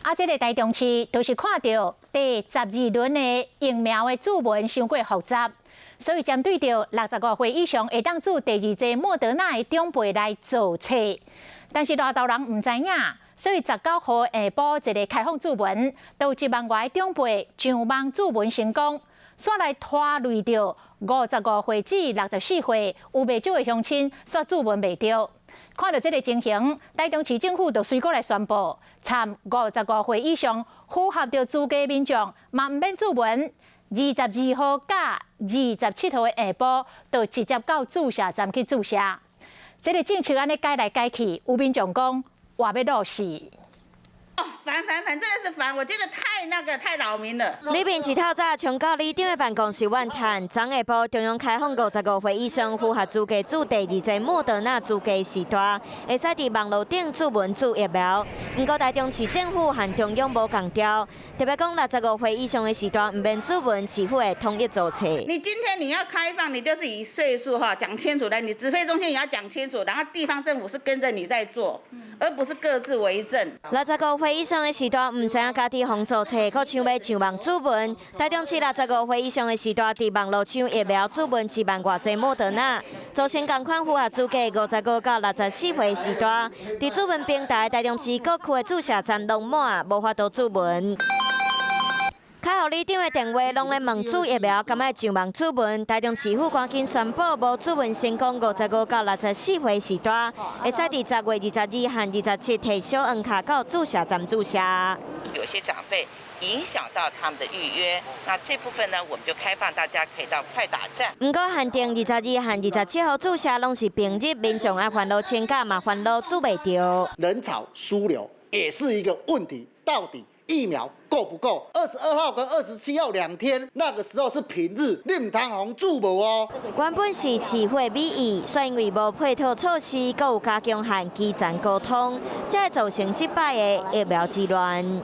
啊，這个台中市就是看著第12輪的疫苗的注文傷過複雜，所以針對著65歲以上會當注第二劑莫德納的長輩來做冊。但是偌多人毋知影，所以19號下晡一个開放注文，就有1萬外長輩上網注文成功，煞來拖累著55歲至64歲有袂少的鄉親煞注文袂著。看著這个情形，台中市政府就隨過來宣布，參55歲以上符合著資格民眾，嘛毋免注文。22號佮27號的下晡，就直接到注射站去注射。這个政策按呢改來改去，有民眾講活欲落死。哦，煩煩煩，真的是煩！我覺得太那個太擾民了。里面一透早衝到里長的辦公室怨嘆，昨下晡中央開放55歲以上符合資格注第二劑莫德納資格序大，會使佇網路頂注文注疫苗。毋過台中市政府和中央無仝調，特別講65歲以上的序大毋免注文，市府會統一做冊。你今天你要開放，你就是以歲數哈講清楚來，你指揮中心也要講清楚，然後地方政府是跟着你在做，而不是各自為政。65歲以上的序大，毋知影家己予做冊，閣搶欲上網注文。台中市六十五歲以上的序大，佇網路搶疫苗注文1萬外劑莫德納，造成仝款符合資格55到64歲序大，佇注文平台台中市各區的注射站攏滿，無法度注文。敲予里長的電話攏咧問注疫苗，敢愛上網注文？台中市府趕緊宣布，無注文成功55到64歲序大，會使佇10月22和27提小黃卡到注射站注射。有些長輩影響到他們的預約，那這部分呢，我們就開放大家可以到快打站。毋過限定22和27號注射攏是平日，民眾愛煩惱請假嘛，煩惱注袂著。人潮輸流也是一個問題，到底疫苗夠不夠？22號跟27號2天，那個時候是平日，你毋通予注無哦。原本是市府美意，卻因為無配套措施，閣有加強和基層溝通，才會造成這擺的疫苗之亂。